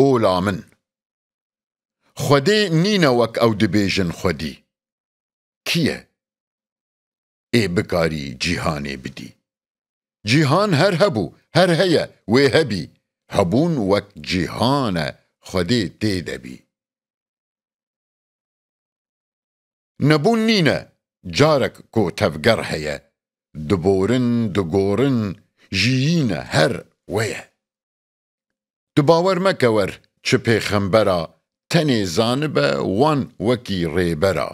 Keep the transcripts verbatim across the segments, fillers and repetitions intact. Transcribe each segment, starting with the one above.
Ola min. Xwedê nîne wek ew dibêjin xwedî. Kî ye? Ê bikarî cîhanê bidî. Cîhan her hebû, her heye, wê hebî. Hebûn wek cîhan e, Xwedê tê de bî. Nebûn nîne, carek ku tevger heye. Diborin, digorin, jiyîne her we ye. Tu bawer meke wer çi pêxembera, tenê zanibe wan wekî rêbera.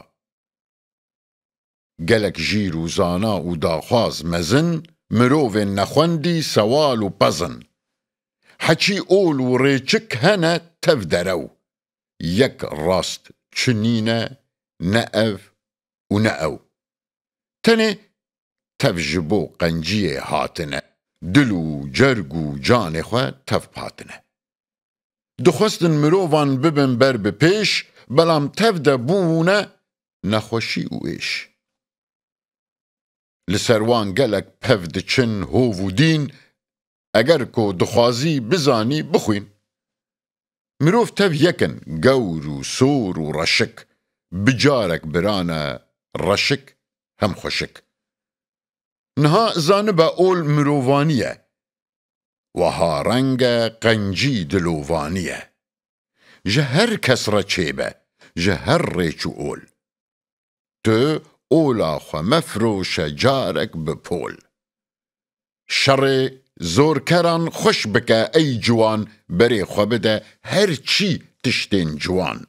Gelek jîr û zana û daxwaz mezin, mirovên nexwendî sewal û pezin. Heçî ol û rêçik hene tev derew. Yek rast çi nîne, ne ev û ne ew. Tenê tev ji bo qenciyê hatine, dil û cerg û canê xwe tev patine. Dixwestin mirovan bibin ber bi pêş, belam tev de bûne nexweşî û êş. Li ser wan gelek pev diçin hov û dîn, eger ku dixwazî bizanî bixwîn. Mirov tev yek in, gewr û sor û reşik, bi carek birane reşik hem xweşik. Niha zanibe ol mirovanî ye. Wiha reng e qencî dilovaniye. Ji her kes re çêbe, ji her rêç û ol. Tu ola xwe mefiroşe carek bi pol. Şerê zorkeran xweş bike ey ciwan, berê xwe bide her çî tiştên ciwan.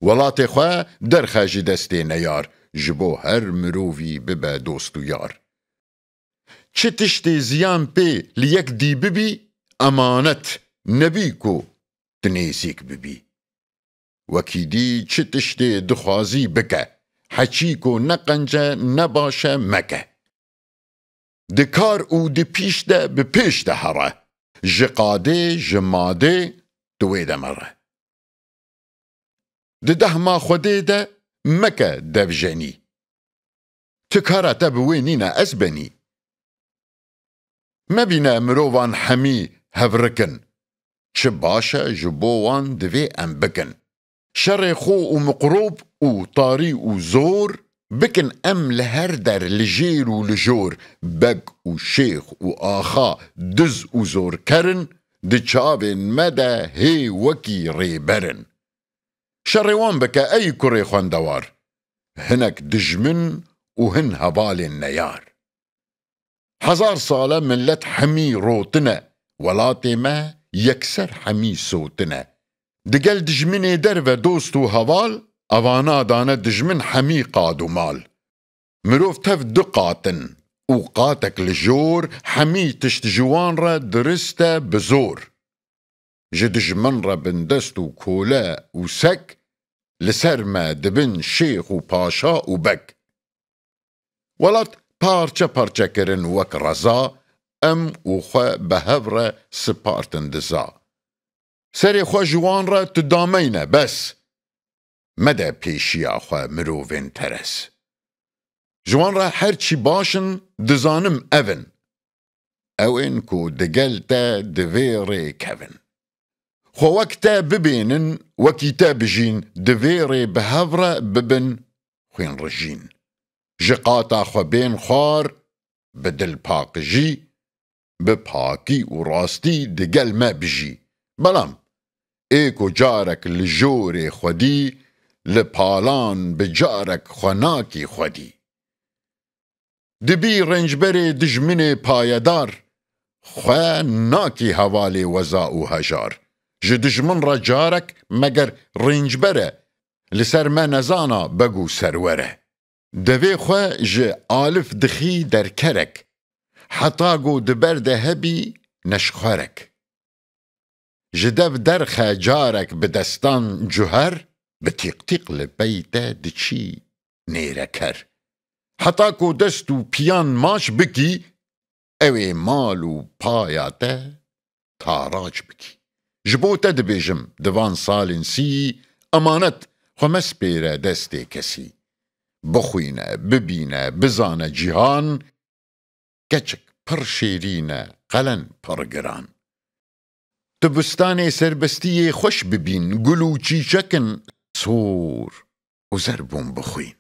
Welatê xwe derxe ji destê neyar, ji bo her mirovî bibe dost û yar. Çi tiştê ziyan pê li yek dî bibî, emanet nebî ku tu nêzîk bibî. Wekî dî çi tiştê dixwazî bike, heçî ku ne qenc e ne baş e meke. Di kar û di pîş de bi pêş de here, ji qadê, ji madê tu wê de mere. Di dehma Xwedê de meke devjenî. Ti kara te bi wê nîne ez benî. Mebîne mirovan hemî hevrik in. Çi baş e ji bo wan divê em bikin. Şerê xwe û miqrob û tarî û zor bikin em li her der, li jêr û li jor, beg û şêx û axa, diz û zorker in, di çavên me de hê wekî rêber in. Şerê wan bike ey kurê xwendewar, hinek dijmin û hin hevalên neyar. Hezar sal e millet hemî rotine, welatê me yekser hemî sotine. Digel dijminê derve dost û heval, evana dane dijmin hemî qad û mal. Mirov tev du qat in û qatek li jor, hemî tişt ji wan re dirist e bi zor. Ji dijmin re bindest û kole û sek, li ser me dibin şêx û paşa û beg. Welat parçe parçe kirin wek reza, em û xwe bi hev re sipartin diza. Serê xwe ji wan re tu dameyne bes. Mede pêşiya xwe mirovên teres. Ji wan re her çi baş in, dizanim ev in. Ew ên ku digel te di vê rê kevin. Xwe wek te bibênin, wekî te bijîn, di vê rê bi hev re bibin xwînrijîn. Ji qata xwe bên xwar, bi dilpaqijî, bi pakî û rastî digel me bijî. Belam ê ku carek li jorê xwedî, li palan bi carek xwe nakî xwedî. Dibî rêncberê dijminê payedar, xwe nakî hevalê weza û hejar. Ji dijmin re carek meger rêncber e, li ser me nezana beg û serwer e. Devê xwe ji alif dixî derkerek, heta ku di ber de hebî neşxwerek. Ji dev derxe carek bi destan cuher, bi tîqtîq li pey te diçî nêreker. Heta ku dest û piyan maç bikî, ew ê mal û paya te tarac bikî. Ji bo te dibêjim, di van salên sî, emanet xwe mespêre destê kesî. Bixwîne, bibîne, bizane cîhan, keçik pir şêrîn e, qelen pir giran. Dibistanê serbestiyê xweş bibîn, gul û çîçek in sor û zerbûn bixwîn.